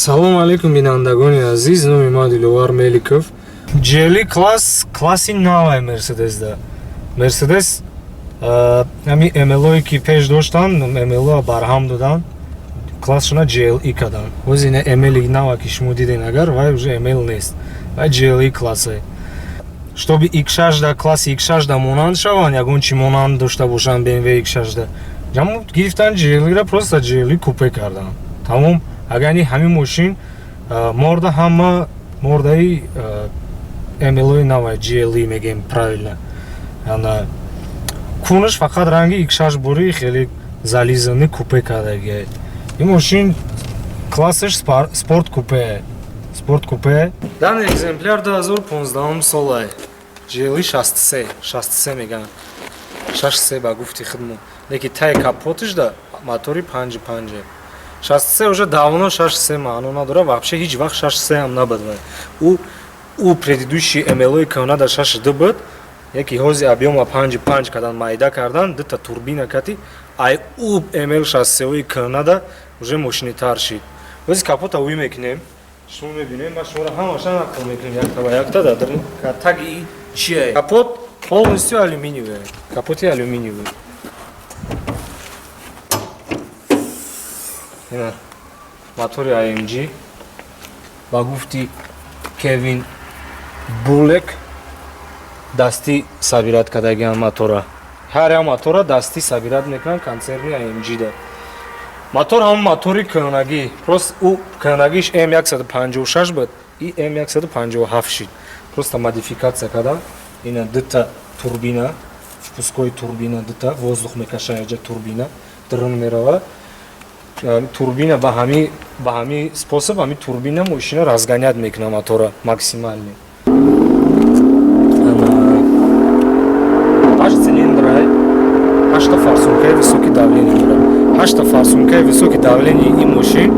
Салому алейкум, бинандагони азиз. Номи ман Диловар Меликов. GLE класс, класси навай Мерседесда. Мерседес ҳами ML-ое ки пеш доштан, ML-о барҳам додан, классшона GLE кадан. Ҳози ина ML нава ки шумо диден, агар вай уже ML нест, вай GLE классе. Чтобы X6 да, класси X6 да монанд шаванд, ягон чи монанд дошта бошанд BMW X6 да. Ҷамъ гирифтан GLE-ра, просто GLE купе кардан. Тамом, агар ни ҳамин мошин морда, ҳама мордаи ML-ои нава GLE мегем, правильно. Ана кунаш фақат ранги X6 бури, хеле зализани купе кардагия. Ин мошин классаш спорт купе. Спорт купе. Данный экземпляр 2015 сола. GLE 63, 63 меган. 63 ба гуфти хидму. Леки тай капотиш да мотори 5.5. 63 уже давно 63 маъно надора, вообще ҳеҷ вақт 63 ҳам набуд вай. Ӯ предыдущий ML-ои кӯҳна да 62 буд, яки ҳози объёма 5.5 кардан, майда кардан, дута турбина кати, ай ӯ ML 63-ои кӯҳна да уже мошинитар шид. Ҳози капота ӯй мекунем. Шумо мебинем, ман шуморо ҳамаша нақл мекунем якта ба якта дар таги чие. Капот полностью алюминиевый. Капоти алюминиевый. Ина мотори AMG, ба гуфти Кевин Булек, дастӣ собирать кардагиан мотора. Ҳар як мотора дастӣ собирать мекунанд концерни AMG да. Мотор ҳамон мотори кӯҳнагӣ, просто ӯ кӯҳнагиш M156 буд, и M157 шид. Просто модификация кардан. Ина дута турбина, впускной турбина дута, воздух мекаша яҷа турбина, дрон мерава. Турбина ба ҳами способ, ҳами турбина мошина разгонять мекуна мотора максимально. Ҳашт цилиндра, ҳашта форсункаи высокий давление дорад. Ҳашта форсункаи высокий давление ин мошин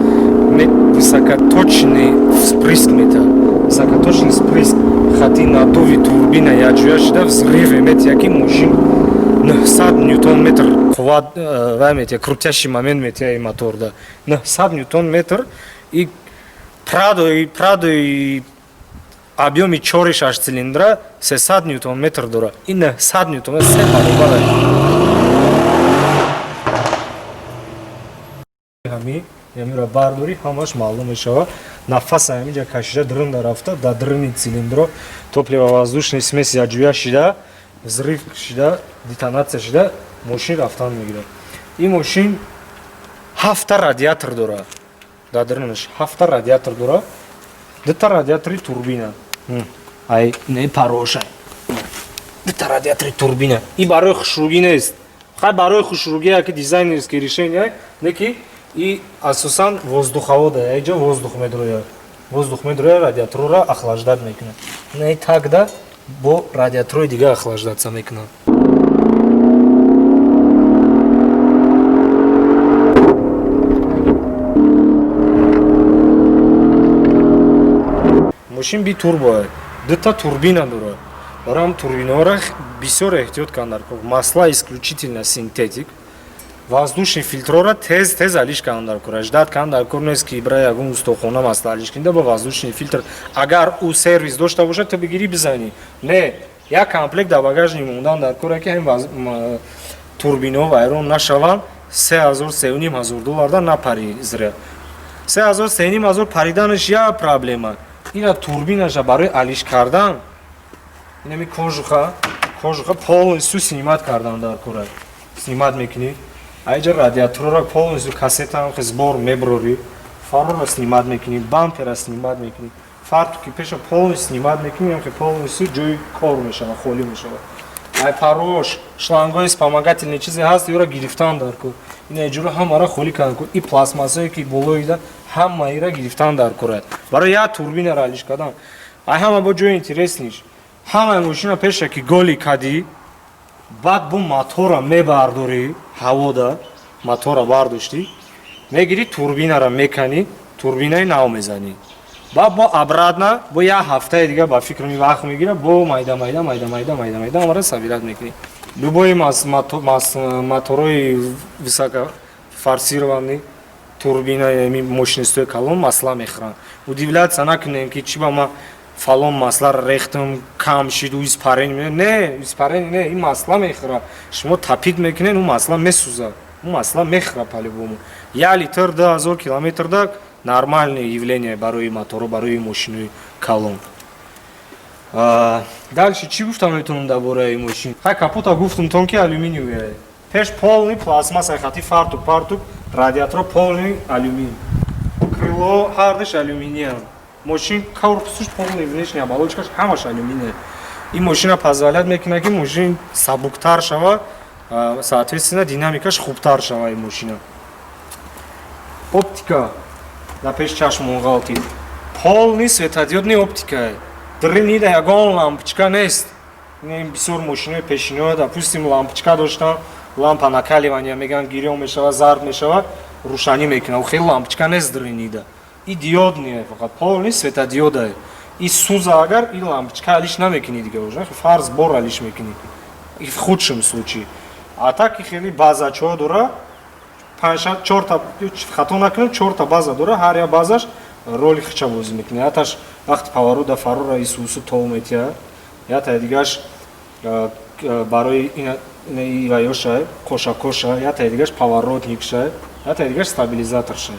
высокоточный впрыск метавад. Высокоточный впрыск хати надуви турбина якҷоя шуда взрыв метиҳад, ки мошин 900 ньютон метр қувват вай метиҳад, крутящий момент метиҳад ин моторда. 900 ньютон метр и Прадои объёми чори шаш цилиндра 300 ньютон метр дорад. Ин 900 ньютон метр се баробар. Ҳами ямиро бардорӣ, ҳамаш маълум мешавад. Нафаса ҳаминҷа кашида дрында рафта, дар дрини цилиндро топливо-воздушный смесь якҷоя шида, взрыв шида, детонация шида, мошин рафтан мегирад. Ин мошин ҳафта радиатор дорад. Дар дринаш ҳафта радиатор дорад. Дута радиатори турбина. Ай не пароша. Дута радиатори турбина. И барои хушругӣ нест. Хай, барои хушругӣ яки дизайнерский решение, не ки и асосан воздуховода, яйҷо воздух медрояд. Воздух медрояд, радиаторро охлаждать мекунад. Не тогда бо радиаторои дига охлаждаться мекунад. Мошин битурбо, дута турбина дорад. Барои ҳам турбинаҳоро бисёр эҳтиёт кунанд дар кор. Масла исключительно синтетик. Воздушный фильтрора тез тез алиш кунанд дар кор. Ждать кунанд дар кор нест, ки бира ягон устохона масла алиш кунда бо воздушный фильтр. Агар ӯ сервис дошта бошад, ту бигирӣ бизанӣ. Не, як комплект дар багажник мондан дар кор, ки ҳамин турбинаҳо вайрон нашаванд. 3000, 3500 долларда напари зря. 3000, 3500 париданаш як проблема. Ина турбинаша барои алиш кардан, инами кожуха полностью снимать кардан дар кора. Снимать мекунӣ, айҷа радиаторро полностью кассетаам сбор меброрӣ, фарора снимать мекунӣ, бампера снимать мекунӣ, фартуки пеша полностью снимать мекунӣ, ам полностью ҷои кор мешава, холӣ мешава. Ай парош шлангои вспомогательный чизе ҳаст, ёра гирифтан дар кор. Ина ҷуро ҳамаро холӣ кардан кор. И пластмассое ки болоида, ҳамаира гирифтан дар кора барои як турбинаро алиш кардан. Ай ҳама бо ҷои интересниш, ҳамаи мошина пеша ки голи кадӣ, баъд бо мотора мебардорӣ, ҳавода мотора бардоштӣ, мегирӣ, турбинара меканӣ, турбинаи нав мезанӣ, баъд бо обратно бо як ҳафтаи дига, ба фикр ми вақт мегира, бо майда майда, майда майда, майда майда ҳамара собирать мекунӣ. Любой моторои высокофорсированный Турбина мощность ои калон масла мехӯранд. Удивляться накунем, ки чӣ ба ма фалон масларо рехтам, кам шид, ӯ испарение не, испарение не, ин масла мехӯра. Шумо топить мекунед, ӯ масла месӯзад, ӯ масла мехӯра по-любому. 1 литр 2000 километр да нормальное явление барои моторо, барои мошинои калон. Дальше чӣ гуфтам метавонам дар бораи мошин? Хай, капота гуфтум тон, ки алюминиевая, пеш полный пластмасса, хати фартук партук, радиатор полный алюминий, крыло ҳардаш алюминиям, мошин корпусуш полный, внешняя оболочкаш ҳамаш алюминия. Ин мошина позволять мекунад, ки мошин сабуктар шава, соответственно, динамикаш хубтар шава. Ин мошина оптика дар пеш чашмон ғалтид, полный светодиодный оптика, дрнида ягон лампочка нест. Бисёр мошинои пешиноя, допустим, лампочка доштан, лампа накаливания меган, гирён мешава, зард мешава, рӯшанӣ мекунад. Хеле лампочка нест дрнида, и диодный, фақат полный светодиодае. И сӯза агар, и лампочка алиш намекунӣ дига, уже фарз бор алиш мекунӣ и в худшем случае. А так и хеле базачҳо дора, чорта, хато накунам, чорта база дора, ҳар як базаш роли хича бозӣ мекунад. Яташ вақти поворот да фарора исусу тов метиҳад, ятаи дигаш барои ваёша, кошакоша, ятаи дигаш поворотникша, ятаи дигаш стабилизаторша.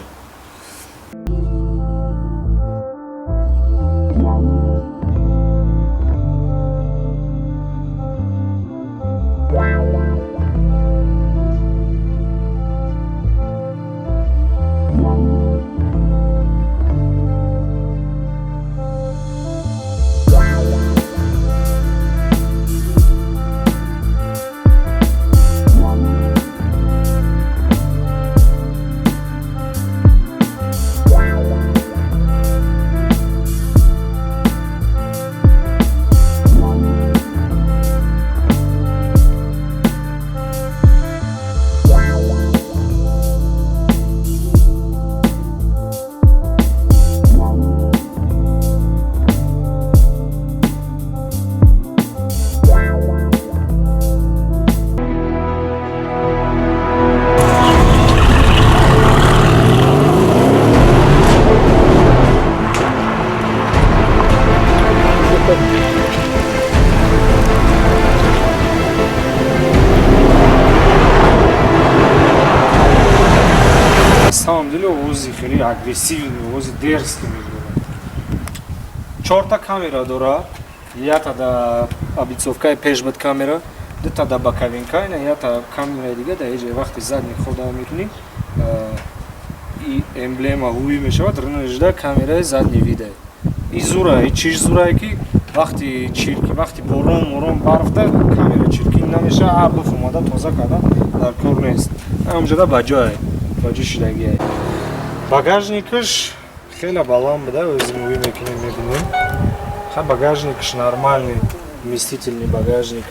Самом деле овози хеле агрессивный, овози дерзкий мегӯяд. Чорта камера дора: ята да облицовкаи пеш буд камера, дута да боковинка, ина ята камераи дига да еҷа. Вақти задний хода мекунӣ, и эмблема ҳуи мешавад, ринажда камераи задний вида. И зура, и чиш зурае, ки вақти чирки, вақти борон морон, барфда камера чиркин намешава, а буф омада тоза кардан дар кор нест. Ҳамҷода ба ҷое ба ҷо шидагие. Багажникаш хеле баланд буда, өзим ӯй мекунем, мебинем. Ха, багажникаш нормальный, вместительный багажник,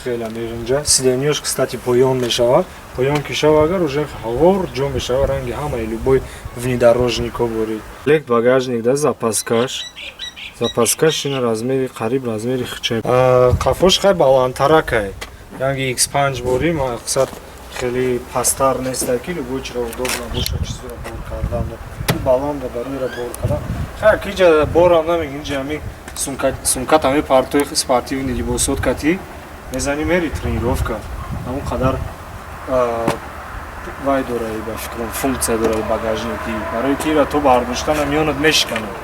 хеле меринҷа. Сиденьёш, кстати, поён мешавад. Поён ки шава агар, уже ҳавор ҷо мешава, ранги ҳамаи любой внедорожнико борид. Лек багажник да запаскаш, запаскаш ина размери, қариб размери хича. Қафош хай баландтаракай, ранги X5 борӣ, мақсад хеле пасттар нестай, ки любой чиро удобно боша, чизро бор кардан. Баланда барои бор кардан. Хай, киҷа борам намегин, инҷа ами сумката мепартои, спортивный либосот кати мезани, мери тренировка. Ҳамон қадар вай дораи, ба фикрам, функция дораи багажники, барои ки ира то бардоштана миёнат мешиканад.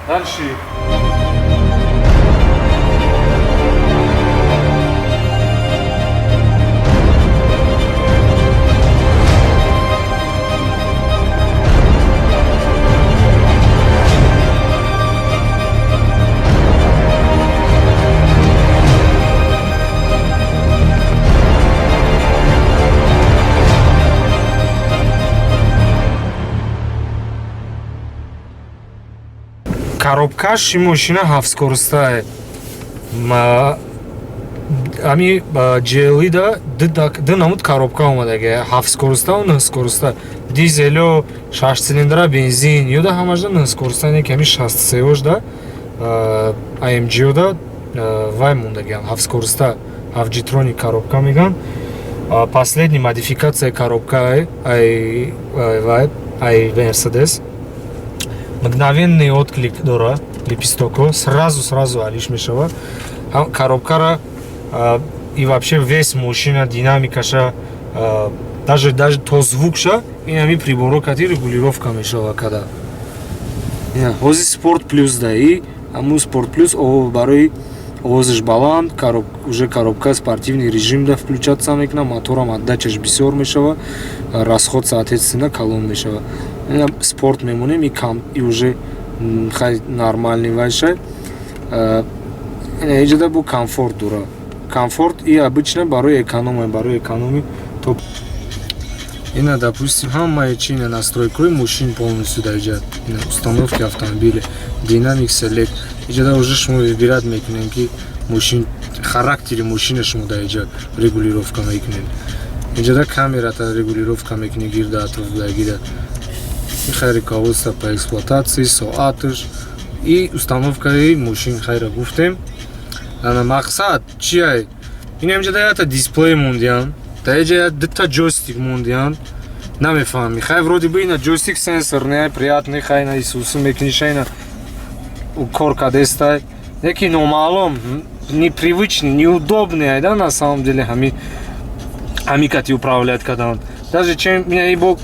Дальше коробкаш ин мошина ҳафтскоростае. Ами GLE да ду намуд коробка омадаги: ҳафтскоростау нӯҳскороста. Дизелё, шашцилиндра, бензин ёда ҳамашда нӯҳскороста, не ки ами 63-ошда AMG-да вай мондагиам ҳафтскороста, ҳафт G-Tronic коробка меган. Последний модификация коробка ай ай ай Мерседес мгновенный отклик дора, лепесток о сразу сразу алиш мешава коробкара и вообще весь мошина, динамикаша, даже то звукша ин ҳами приборо кати регулировка мешава када. Ҳози Спорт Плюс да, и ҳамун Спорт Плюс барои овозаш баланд, уже коробка спортивный режим да включаться мекуна, моторам отдачаш бисёр мешава, расход соответственно калон мешава. Спорт мемонем, и кам, и уже хай, нормальный вайша. Иҷода бу комфорт дора. Комфорт и обычно барои экономия, барои экономи то. Ина, допустим, ҳамаи чи, ина настройкаи мошин полностью дар иҷа, ина установки автомобиля, Dynamic Select. Иҷода уже шумо выбирать мекунем, ки мошин, характери мошина шумо дар иҷа регулировка мекунем. Иҷода камерата регулировка мекунем, гирда атроф гида. Хай, руководство по эксплуатации, соаташ и установкаи мошин. Хайра, гуфтем. Ана мақсад чия? Ин ҳамҷода ята дисплей мондиян, дар иҷа дута ҷойстик мондиян, намефаҳми. Хай, вроде бы ина ҷойстик сенсорный, приятный, хай, на исусу мекуниша, ина кор кадестай, лекин номаълум, непривычный, неудобный айда на самом деле ҳами кати управлять кардан. Даже чем ина бо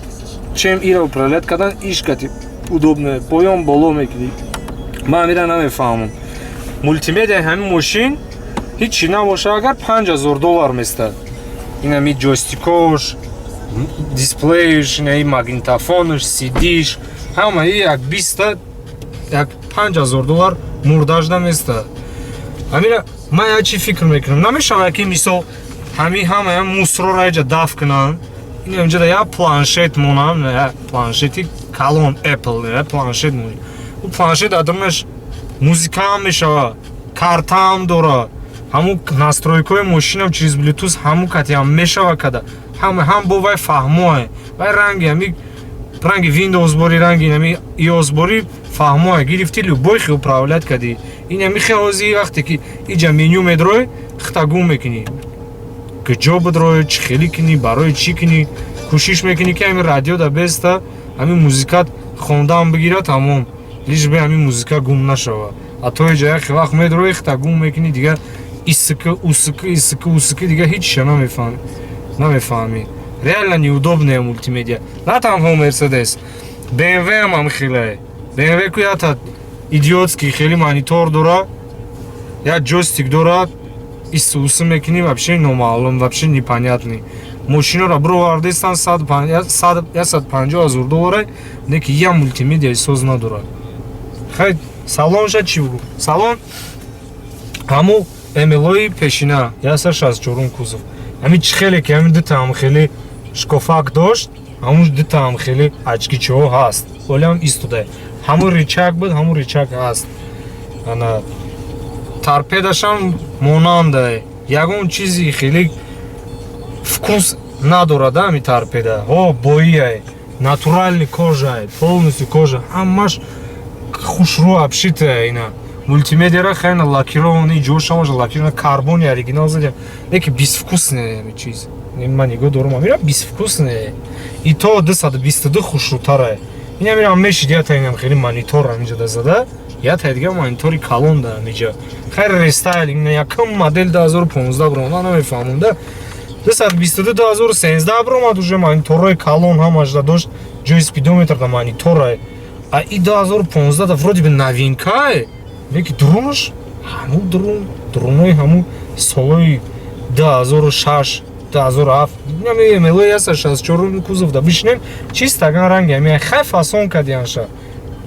чем ира управлять кардан, иш кати удобно, поён боло мекунӣ. Ман ҳамира намефаҳмам. Мултимедиаи ҳамин мошин ҳичи набоша, агар 5000 доллар местад. Ин ҳами ҷойстикош, дисплеюш, инаи магнитофонш, сидиш, ҳамаи як биста як 5000 доллар мурдаш наместад. Ҳамира ман як чи фикр мекунам: намешавад ки, мисол, ҳами ҳамая мусорро иҷа дафт кунанд, ин инҷода як планшет монам, як планшети калон Apple, як планшет монӣ. У планшет дар дарунаш музикаам мешавад, картаам дорад, ҳамун настройкаҳои мошинам через Bluetooth ҳамун катиам мешава када, ҳама ҳам бо вай фаҳмое. Вай ранги ҳами ранги Windows бори, ранги ҳами iOS бори фаҳмое, гирифти, любой хе управлять кардӣ. Ин ҳами хе ҳози вақте ки иҷа меню медрой, хита гум мекунӣ, куҷо бидрои, чӣ хеле кунӣ, барои чӣ кунӣ. Кӯшиш мекунӣ, ки ҳамин радио да беста, ҳамин музикат хондаам бигира, тамом, лишь бы ҳамин музика гум нашава. А то иҷа яхе вақт медрои, хита гум мекунӣ, дигар иск уск, иск уск, дигар ҳичша намефаҳмӣ, намефаҳмӣ. Реально неудобная мультимедиа. На танҳо Мерседес, БМВ ҳам хеле. БМВ ку ята идиотский хеле монитор дора, як ҷойстик дора, ису усу мекунӣ, вообще номаълум, вообще непонятный. Мошиноро бировардестан 150 000 доллара, не ки я мултимедиаи соз надорад. Хай, салонша чӣ бугу? Салон ҳаму МЛои пешина, 164 кузов. Ҳамин чӣ хеле ки ҳамин дутаам хеле шкофак дошт, ҳамун дутаам хеле очкичаҳо ҳаст, ҳолиам истода. Ҳамун рычаг буд, ҳамун рычаг ҳаст. Ана торпедашам монанда, ягон чизи хеле вкус надорад ҳами торпеда. Ҳо, боиай, натуральный кожа, полностью кожа, ҳамаш хушрӯ обшитая. Ина мултимедиара хайна лакированный ҷошамаш лакирован, карбони оригинал задям, леки безвкусный ҳами чиз. Ман нигоҳ дорам, амира безвкусный, и то 222 хушрӯтара. Ин амира мешид ята инам хеле монитор ҳаминҷода зада, ята дига монитори калон да ҳамиҷа. Хайр, рестайлинг якум модел 2015 бромада, намефаҳмам, да 222 2013 бромад, уже мониторҳои калон ҳамаш дошт, ҷои спидометр да монитора. А и 2015 да вроде бы новинкае, леки дурунаш ҳамун дурун, дурунои ҳамун солҳои 2006, 2007. Нами МЛ 164 кузов да бишинем, чистаган ранги ами. Хай, фасон кардиянша,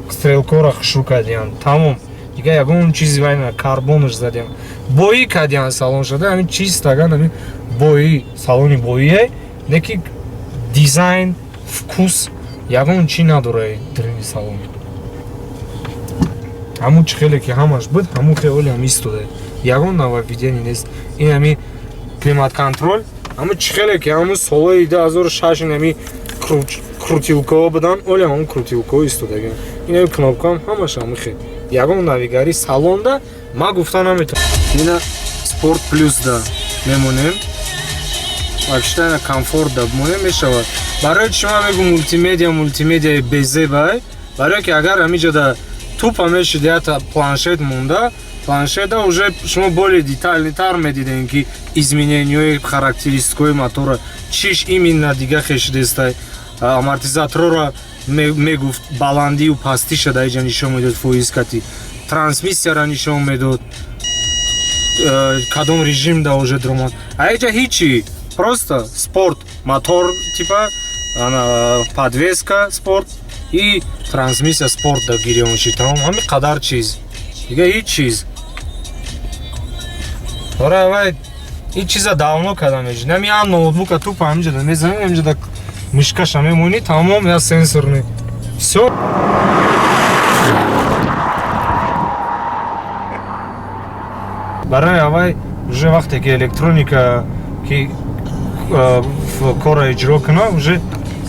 стрелкора хушрӯ кардиян, тамом, дига ягон чизи вайна, карбонаш задиям, боӣ кардиян салон шуда, ҳамин чистаган ҳамин боӣ, салони боие, леки дизайн, вкус ягон чи надора. Дрини салон ҳамун чи хеле ки ҳамаш буд, ҳамун хеле ҳам истода, ягон нововведение нест. Ин ҳами климат-контроль ҳамун чи хеле ки ҳамун солҳои 2006 ин ҳами крутилкаҳо буданд, оли ҳамун крутилкаҳо истодагиан. Ин ҳами кнопкаам ҳамаш ҳамин хел, ягон навигари салонда ма гуфта наметавонам. Ина Спорт Плюс да мемонем. Вообще комфорт да бимонем, мешавад. Барои чи ман мегӯм мултимедиа, мултимедиаи безебай? Барое ки агар ҳамиҷода тупо мешид, ята планшет монда, планшета уже шумо более детальный тар медидем, ки изменения ҳои характеристикаҳои мотора чиш именно дига хешидестай, амортизаторро мегуфт, баландию пастиша дар иҷа нишон медод, фоизкати трансмиссияро нишон медод, кадом режим да уже дромад. А иҷа ҳичи, просто спорт, мотор типа ана, подвеска спорт и трансмиссия спорт да гирён шид, тамом, ҳамин қадар чиз, дига ҳеҷ чиз. Ора вай ин чиза давно када мешид. Нами я ноутбука тупо ҳамиҷода мезанем, ҳамиҷода мышка ша мемонӣ, тамом, я сенсорный, всё. Барои аввай уже вақте ки электроника ки корро иҷро куна, уже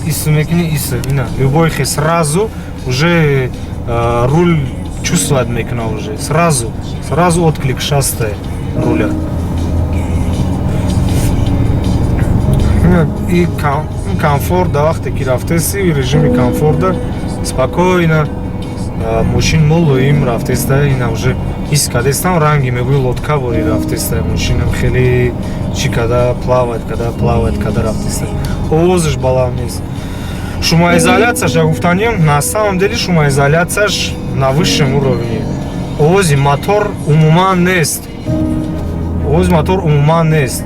ис мекунӣ, ис ина любой хе сразу уже руль чувствовать мекуна, уже сразу отклик шастай руля. И комфорт да, вақте ки рафтеси, режими комфорта спокойно мошин мулоим рафтеста. Ина уже ҳис кардестам, ранги мегӯи лодка вори рафтеста мошинам, хеле чӣ када, плавать када, плавать када рафтеста. Овозаш баланд нест, шумоизоляция ш, гуфтаниям, на самом деле шумоизоляция ш на высшем уровне. Овози мотор умуман нест, овози мотор умуман нест,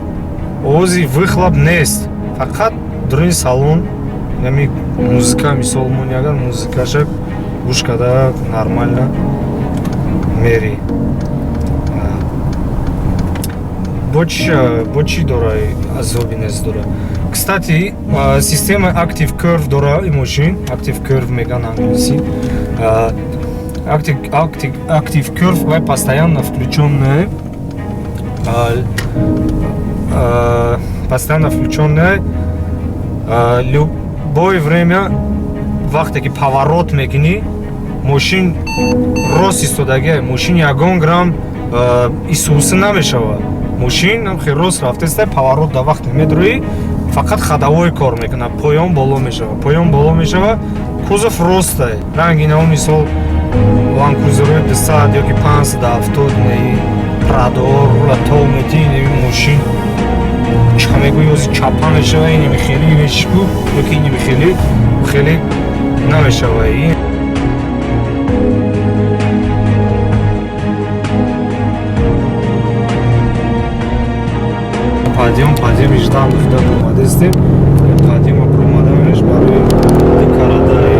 овози выхлоп нест, фақат дуруни салон ями музыка мисол мони, агар музыкаша гӯш када, нормально мери. Бо чӣ дора, азоби нест дора. Кстати, система Active Curve дора и мошин, Active Curve меган англиси. Active Curve вай постоянно включенная, постоянно включенная, любое время. Вақте ки поворот мекунӣ, мошин рост истодагия, мошин ягон грамм исуса намешавад, мошин хел рост рафтеста. Поворот да вақте медроӣ, фақат ходовой кор мекунад, поён боло мешавад, поён боло мешавад, кузов ростай. Ранги нао мисол Ланд Крузерҳои 200 ёки 570, неи Прадо рула тов мети, мошин ча мегӯи, ози чапа мешава, инеми хеле мешку ёки инеми хеле хеле намешава. Подъём, подъём ждан гуфта омадестем, подъём а промадамеш барои дикарадаи.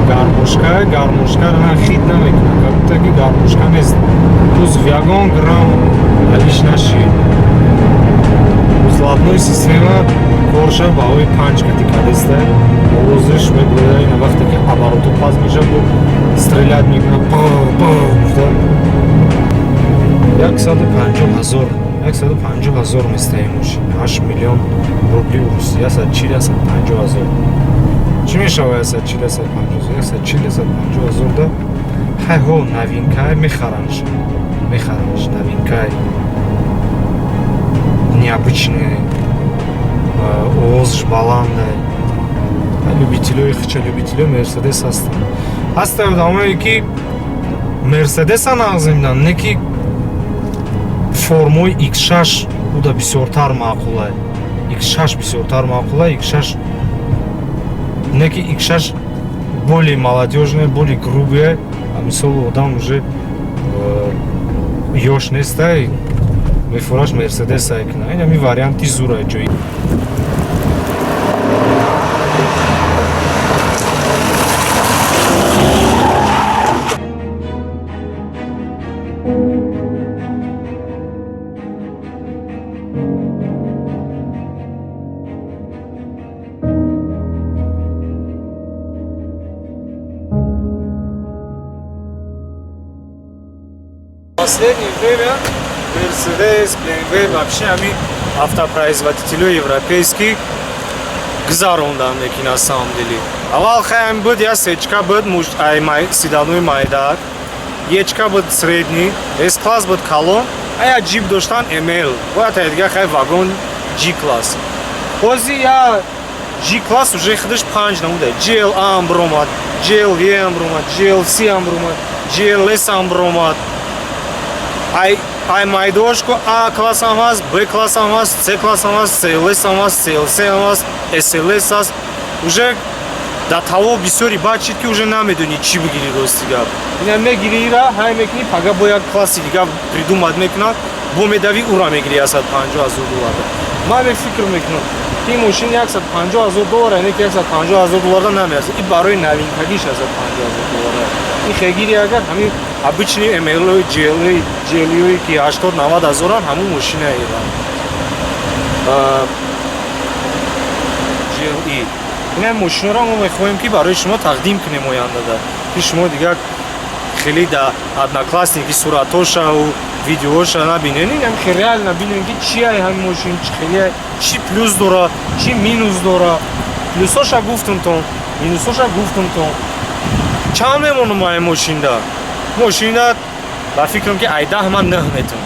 Гармошка, гармошка на хит намекунад, как будто ки гармошка нест. Кузов ягон грамм алиш нашид. Выхлопной система корша баҳои панҷ кати кадеста, овозаш мебурда. Ина вақте ки оборот у паз меша, бо стрелять мекунад, гуфта. 150 000, 150 000 местаи мошин, 8 миллион рубли рус, 140, 150 000. Чӣ мешава 140, 150 000? 140, 150 000 да хай ҳо новинка й мехаранш, мехаранш, новинка й, необычный, овозаш баланда. Любитель ои хича, любитель ои Мерседес ҳастанд. Ҳастанд одамое ки Мерседеса нағз мебинанд, не ки формои X6 уда бисёртар маъқулай, X6 бисёртар маъқулай, X6, не ки X6 более молодежный, более грубый. Мисол, одам уже ёш нестай, мефураш Мерседес айкна. Ин ҳами варианти зура ҷои. Последнее время Mercedes, BMW, вообще ами автопроизводители европейский гузарондан, лекин на самом деле Аввал хаям буд, я сечка буд, ай седанои майдак, ечка буд средний, С класс буд калон, а я джип доштан ML. Бояд ай дига хай вагон G класс. Ҳози я G класс уже худаш панҷ намуда. GLA ам бромад, GLE ам бромад, GLC ам бромад, GLS ам бромад. Ай майдошку А класс ам ҳаст, Б класс ам ҳаст, С класс ам ҳаст, CLS ам ҳаст, CLC ам ҳаст, SLS ҳаст. Уже дар таво бисёри баъд чид, ки уже намедонӣ, чӣ бигирӣ. Рости гап, ина мегирӣ, ира ҳай мекунӣ, пага бо як класси дига придумать мекунад, бо медавӣ, ура мегирӣ 150 ҳазор доллар. Ман фикр мекунам, ки ин мошин 150 ҳазор доллар, яъне ки 150 ҳазор долларда намеарзад. И барои новинкагиш 150 ҳазор доллар. Ин хегири, агар ҳамин обычный ML, GL, GLE, ки 80 90 ҳазоран, ҳамун мошина ира GLE. Ин мошиноро мо мехоҳем, ки барои шумо тақдим кунем ояндада, ки шумо дигар хеле да Одноклассники суратошаву видеоша набинед, ин ҳам реально бинед, ки чи ай ҳамин мошин, чи хеле, чи плюс дора, чи минус дора. Плюсоша гуфтумтон, минусоша гуфтумтон. Чанд мемонам ай мошинда? Мошинда ба фикрам, ки ай 10 ман 9 метам,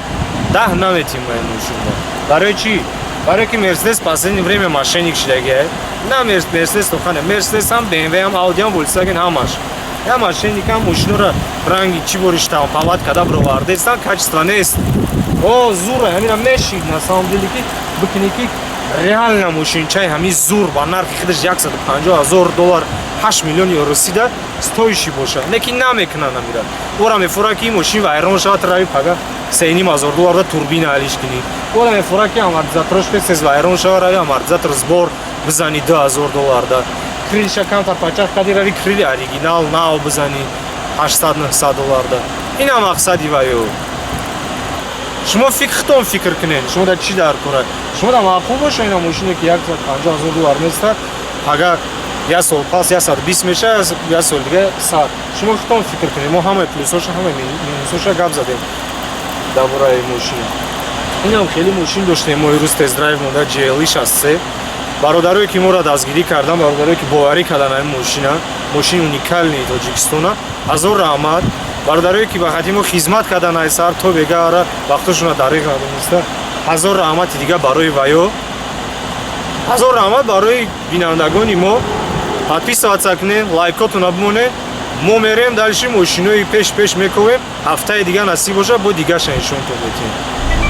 10 наметим ай мошинда. Барои чӣ? Барои ки Мерседес последнее время мошенник шидагиай. На Мерседес тохане, Мерседес ҳам, БМВ ҳам, Ауди ҳам, Volkswagen, ҳамаш я мошенникам. Мошинора ранги чӣ бори штамповать када бировардестан, качество нест. О, зура ҳамина мешид, на самом деле, ки бикунӣ, ки реально мошинчаи ҳамин зур ба нархи худаш 150 ҳазор доллар, 8 миллион евро сида стоящий бошад, не ки намекунанд амира. Ора мефурад, ки мошин вайрон шавад, рави пага 3,5 ҳазор доллар да турбина алиш кунӣ. Ора мефурад, ки амортизаторош тез вайрон шавад, рави амортизатор сбор бизани 2000 доллар да. Крыльша камтар пачах кади, рави крылья оригинал нав бизани 800 900 доллар да. Ина мақсади ваё. Шумо фикртон фикр кунед, шумо дар чӣ дар кора, шумо дар маъқул боша ина мошине, ки 150 ҳазор доллар места, агар як сол пас 120 меша, як сол дига 100? Шумо худтон фикр кунед. Мо ҳамаи плюсоша, ҳамаи минусоша гап задем дар бораи мошин. Инам хеле мошин доштем мо ирӯз тест-драйв монда, GLE 63. Бародарое, ки моро дастгирӣ кардан, бародарое, ки боварӣ кардан ҳамин мошина, мошини уникальный Тоҷикистона, ҳазор раҳмат. Бародарое, ки ба хати мо хизмат кардан, ай сар то бегаара вақтошона дариқ надониста, ҳазор раҳмати дига барои ваё. Ҳазор раҳмат барои бинандагони мо. Подписываться кунед, лайкотона бимонед. Мо мерем дальше, мошинои пеш пеш мековем. Ҳафтаи дига насиб боша, бо дигаша нишонтон метиҳем.